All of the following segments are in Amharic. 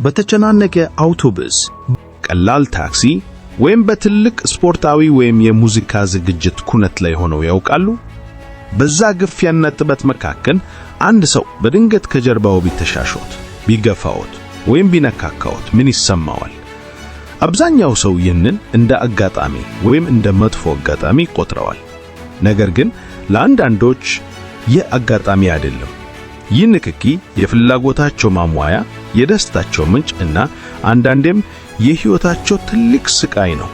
በተጨናነቀ አውቶቡስ፣ ቀላል ታክሲ ወይም በትልቅ ስፖርታዊ ወይም የሙዚቃ ዝግጅት ኩነት ላይ ሆነው ያውቃሉ? በዛ ግፊያና ጥበት መካከል አንድ ሰው በድንገት ከጀርባው ቢተሻሾት፣ ቢገፋዎት ወይም ቢነካካዎት ምን ይሰማዋል? አብዛኛው ሰው ይህንን እንደ አጋጣሚ ወይም እንደ መጥፎ አጋጣሚ ይቆጥረዋል። ነገር ግን ለአንዳንዶች ይህ አጋጣሚ አይደለም። ይህ ንክኪ የፍላጎታቸው ማሟያ፣ የደስታቸው ምንጭ እና አንዳንዴም የሕይወታቸው ትልቅ ስቃይ ነው።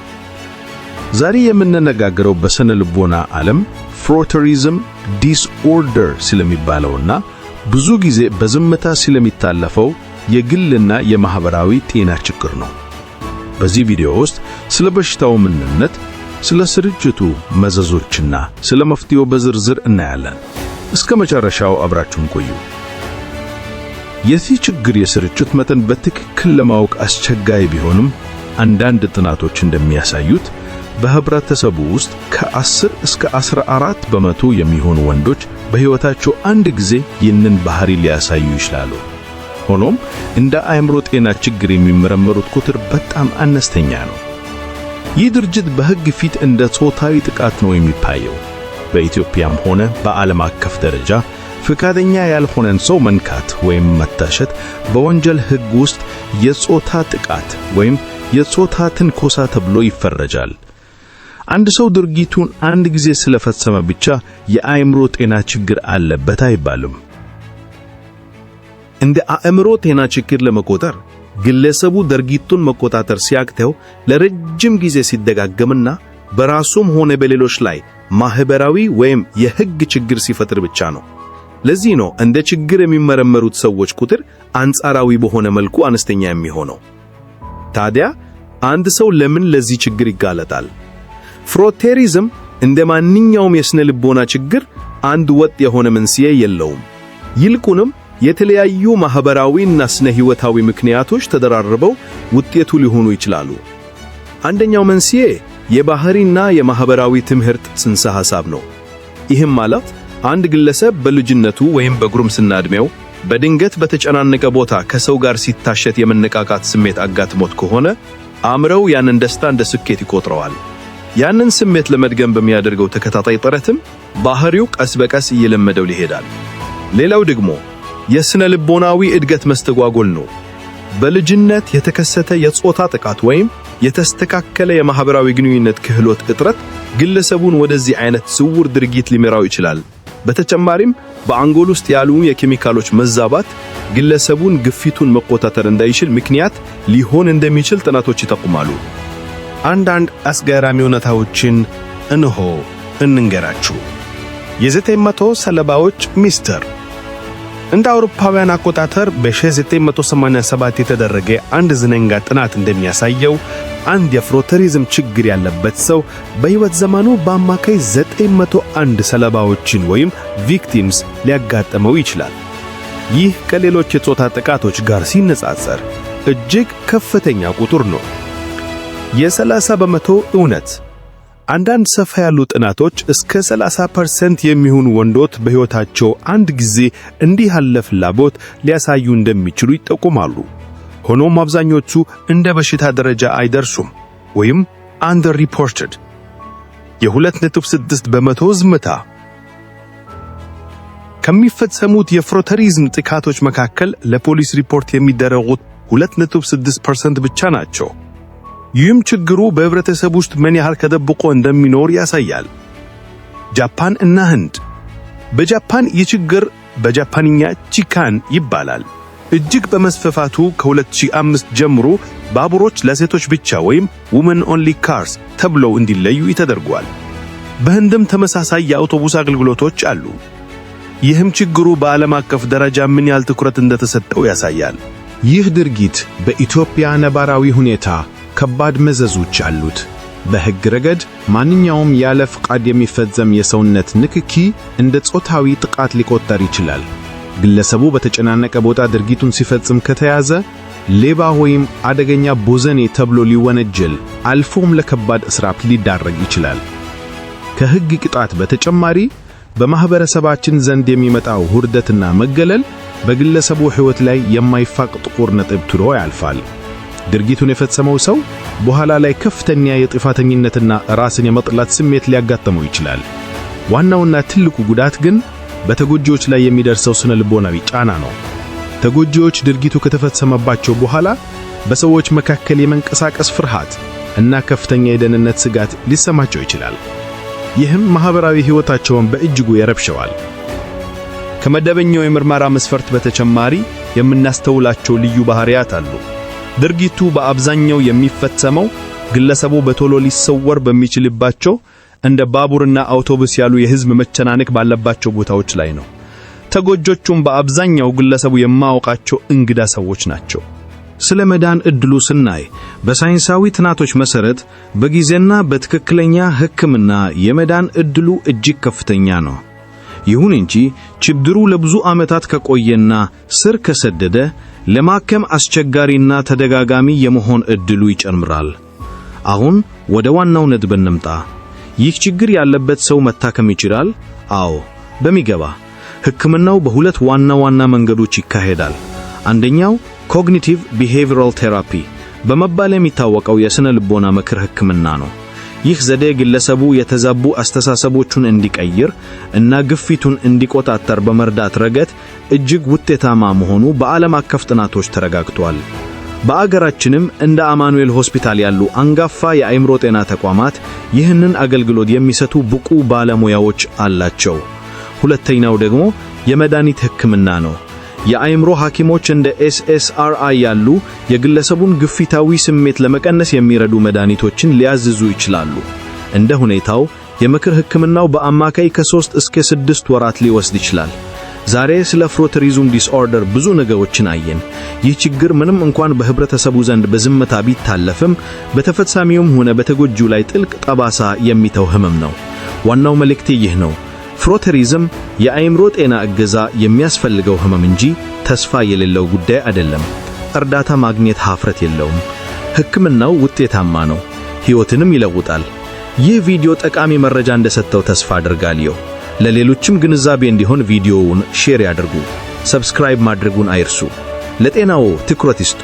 ዛሬ የምንነጋገረው በስነ ልቦና ዓለም frotteurism disorder ስለሚባለውና ብዙ ጊዜ በዝምታ ስለሚታለፈው የግልና የማህበራዊ ጤና ችግር ነው። በዚህ ቪዲዮ ውስጥ ስለ በሽታው ምንነት፣ ስለ ስርጭቱ መዘዞችና ስለ መፍትሄው በዝርዝር እናያለን። እስከ መጨረሻው አብራችሁን ቆዩ። የዚህ ችግር የስርጭት መጠን በትክክል ለማወቅ አስቸጋሪ ቢሆንም፣ አንዳንድ ጥናቶች እንደሚያሳዩት በህብረተሰቡ ውስጥ ከ10 እስከ 14% የሚሆኑ ወንዶች በሕይወታቸው አንድ ጊዜ ይህንን ባህሪ ሊያሳዩ ይችላሉ። ሆኖም እንደ አእምሮ ጤና ችግር የሚመረመሩት ቁጥር በጣም አነስተኛ ነው። ይህ ድርጊት በሕግ ፊት እንደ ጾታዊ ጥቃት ነው የሚታየው። በኢትዮጵያም ሆነ በዓለም አቀፍ ደረጃ ፈቃደኛ ያልሆነን ሰው መንካት ወይም መታሸት በወንጀል ሕግ ውስጥ የጾታ ጥቃት ወይም የጾታ ትንኮሳ ተብሎ ይፈረጃል። አንድ ሰው ድርጊቱን አንድ ጊዜ ስለፈጸመ ብቻ የአእምሮ ጤና ችግር አለበት አይባልም። እንደ አእምሮ ጤና ችግር ለመቆጠር ግለሰቡ ድርጊቱን መቆጣጠር ሲያቅተው፣ ለረጅም ጊዜ ሲደጋገምና በራሱም ሆነ በሌሎች ላይ ማህበራዊ ወይም የሕግ ችግር ሲፈጥር ብቻ ነው። ለዚህ ነው እንደ ችግር የሚመረመሩት ሰዎች ቁጥር አንጻራዊ በሆነ መልኩ አነስተኛ የሚሆነው። ታዲያ አንድ ሰው ለምን ለዚህ ችግር ይጋለጣል? Frotteurism እንደ ማንኛውም የስነ ልቦና ችግር አንድ ወጥ የሆነ መንስኤ የለውም። ይልቁንም የተለያዩ ማህበራዊና ስነ ህይወታዊ ምክንያቶች ተደራርበው ውጤቱ ሊሆኑ ይችላሉ። አንደኛው መንስኤ የባህሪና የማህበራዊ ትምህርት ጽንሰ ሐሳብ ነው። ይህም ማለት አንድ ግለሰብ በልጅነቱ ወይም በጉርምስና ዕድሜው በድንገት በተጨናነቀ ቦታ ከሰው ጋር ሲታሸት የመነቃቃት ስሜት አጋጥሞት ከሆነ፣ አእምሮው ያንን ደስታ እንደ ስኬት ይቆጥረዋል። ያንን ስሜት ለመድገም በሚያደርገው ተከታታይ ጥረትም ባህሪው ቀስ በቀስ እየለመደው ይሄዳል። ሌላው ደግሞ የስነ ልቦናዊ እድገት መስተጓጎል ነው። በልጅነት የተከሰተ የጾታ ጥቃት ወይም የተስተካከለ የማህበራዊ ግንኙነት ክህሎት እጥረት ግለሰቡን ወደዚህ አይነት ስውር ድርጊት ሊመራው ይችላል። በተጨማሪም በአንጎል ውስጥ ያሉ የኬሚካሎች መዛባት ግለሰቡን ግፊቱን መቆጣጠር እንዳይችል ምክንያት ሊሆን እንደሚችል ጥናቶች ይጠቁማሉ። አንዳንድ አስገራሚ እውነታዎችን እነሆ እንንገራችሁ። የ900 ሰለባዎች ሚስጥር። እንደ አውሮፓውያን አቆጣጠር በ1987 የተደረገ አንድ ዝነኛ ጥናት እንደሚያሳየው፣ አንድ የ frotteurism ችግር ያለበት ሰው በሕይወት ዘመኑ በአማካይ 901 ሰለባዎችን ወይም victims ሊያጋጥመው ይችላል። ይህ ከሌሎች የጾታ ጥቃቶች ጋር ሲነጻጸር እጅግ ከፍተኛ ቁጥር ነው። የ30% እውነት። አንዳንድ ሰፋ ያሉ ጥናቶች እስከ 30% የሚሆኑ ወንዶች በሕይወታቸው አንድ ጊዜ እንዲህ ያለ ፍላጎት ሊያሳዩ እንደሚችሉ ይጠቁማሉ። ሆኖም አብዛኞቹ እንደ በሽታ ደረጃ አይደርሱም ወይም under reported። የ2.6% ዝምታ። ከሚፈጸሙት የ frotteurism ጥቃቶች መካከል ለፖሊስ ሪፖርት የሚደረጉት 2.6% ብቻ ናቸው። ይህም ችግሩ በህብረተሰብ ውስጥ ምን ያህል ተደብቆ እንደሚኖር ያሳያል። ጃፓን እና ህንድ። በጃፓን ይህ ችግር፣ በጃፓንኛ ቺካን ይባላል፣ እጅግ በመስፋፋቱ ከ2005 ጀምሮ ባቡሮች ለሴቶች ብቻ ወይም women only cars ተብለው እንዲለዩ ተደርጓል። በህንድም ተመሳሳይ የአውቶቡስ አገልግሎቶች አሉ። ይህም ችግሩ በዓለም አቀፍ ደረጃ ምን ያህል ትኩረት እንደተሰጠው ያሳያል። ይህ ድርጊት በኢትዮጵያ ነባራዊ ሁኔታ ከባድ መዘዞች አሉት። በሕግ ረገድ ማንኛውም ያለ ፍቃድ የሚፈጸም የሰውነት ንክኪ እንደ ጾታዊ ጥቃት ሊቆጠር ይችላል። ግለሰቡ በተጨናነቀ ቦታ ድርጊቱን ሲፈጽም ከተያዘ ሌባ ወይም አደገኛ ቦዘኔ ተብሎ ሊወነጀል፣ አልፎም ለከባድ እስራት ሊዳረግ ይችላል። ከሕግ ቅጣት በተጨማሪ በማህበረሰባችን ዘንድ የሚመጣው ውርደትና መገለል በግለሰቡ ሕይወት ላይ የማይፋቅ ጥቁር ነጥብ ጥሎ ያልፋል። ድርጊቱን የፈጸመው ሰው በኋላ ላይ ከፍተኛ የጥፋተኝነትና ራስን የመጥላት ስሜት ሊያጋጥመው ይችላል። ዋናውና ትልቁ ጉዳት ግን በተጎጂዎች ላይ የሚደርሰው ስነ ልቦናዊ ጫና ነው። ተጎጂዎች ድርጊቱ ከተፈጸመባቸው በኋላ በሰዎች መካከል የመንቀሳቀስ ፍርሃት እና ከፍተኛ የደህንነት ስጋት ሊሰማቸው ይችላል። ይህም ማህበራዊ ሕይወታቸውን በእጅጉ ይረብሸዋል። ከመደበኛው የምርመራ መስፈርት በተጨማሪ የምናስተውላቸው ልዩ ባህሪያት አሉ። ድርጊቱ በአብዛኛው የሚፈጸመው ግለሰቡ በቶሎ ሊሰወር በሚችልባቸው እንደ ባቡርና አውቶቡስ ያሉ የህዝብ መጨናነቅ ባለባቸው ቦታዎች ላይ ነው። ተጎጆቹም በአብዛኛው ግለሰቡ የማያውቃቸው እንግዳ ሰዎች ናቸው። ስለ መዳን ዕድሉ ስናይ፣ በሳይንሳዊ ጥናቶች መሰረት በጊዜና በትክክለኛ ሕክምና የመዳን ዕድሉ እጅግ ከፍተኛ ነው። ይሁን እንጂ ችግሩ ለብዙ ዓመታት ከቆየና ስር ከሰደደ ለማከም አስቸጋሪና ተደጋጋሚ የመሆን ዕድሉ ይጨምራል። አሁን ወደ ዋናው ነጥብ እንምጣ። ይህ ችግር ያለበት ሰው መታከም ይችላል? አዎ፣ በሚገባ። ሕክምናው በሁለት ዋና ዋና መንገዶች ይካሄዳል። አንደኛው cognitive behavioral therapy በመባል የሚታወቀው የስነ ልቦና ምክር ሕክምና ነው። ይህ ዘዴ ግለሰቡ የተዛቡ አስተሳሰቦቹን እንዲቀይር እና ግፊቱን እንዲቆጣጠር በመርዳት ረገድ እጅግ ውጤታማ መሆኑ በዓለም አቀፍ ጥናቶች ተረጋግጧል። በአገራችንም እንደ አማኑኤል ሆስፒታል ያሉ አንጋፋ የአእምሮ ጤና ተቋማት ይህንን አገልግሎት የሚሰጡ ብቁ ባለሙያዎች አላቸው። ሁለተኛው ደግሞ የመድኃኒት ሕክምና ነው። የአእምሮ ሐኪሞች እንደ SSRI ያሉ የግለሰቡን ግፊታዊ ስሜት ለመቀነስ የሚረዱ መድኃኒቶችን ሊያዝዙ ይችላሉ። እንደ ሁኔታው የምክር ሕክምናው በአማካይ ከ3 እስከ 6 ወራት ሊወስድ ይችላል። ዛሬ ስለ frotteurism disorder ብዙ ነገሮችን አየን። ይህ ችግር ምንም እንኳን በህብረተሰቡ ዘንድ በዝምታ ቢታለፍም፣ በተፈጻሚውም ሆነ በተጎጂው ላይ ጥልቅ ጠባሳ የሚተው ህመም ነው። ዋናው መልእክቴ ይህ ነው። Frotteurism የአእምሮ ጤና እገዛ የሚያስፈልገው ህመም እንጂ ተስፋ የሌለው ጉዳይ አይደለም። እርዳታ ማግኘት ሀፍረት የለውም። ሕክምናው ውጤታማ ነው፣ ሕይወትንም ይለውጣል። ይህ ቪዲዮ ጠቃሚ መረጃ እንደሰጠው ተስፋ አደርጋለሁ። ለሌሎችም ግንዛቤ እንዲሆን ቪዲዮውን share ያድርጉ። Subscribe ማድረጉን አይርሱ። ለጤናዎ ትኩረት ይስጡ።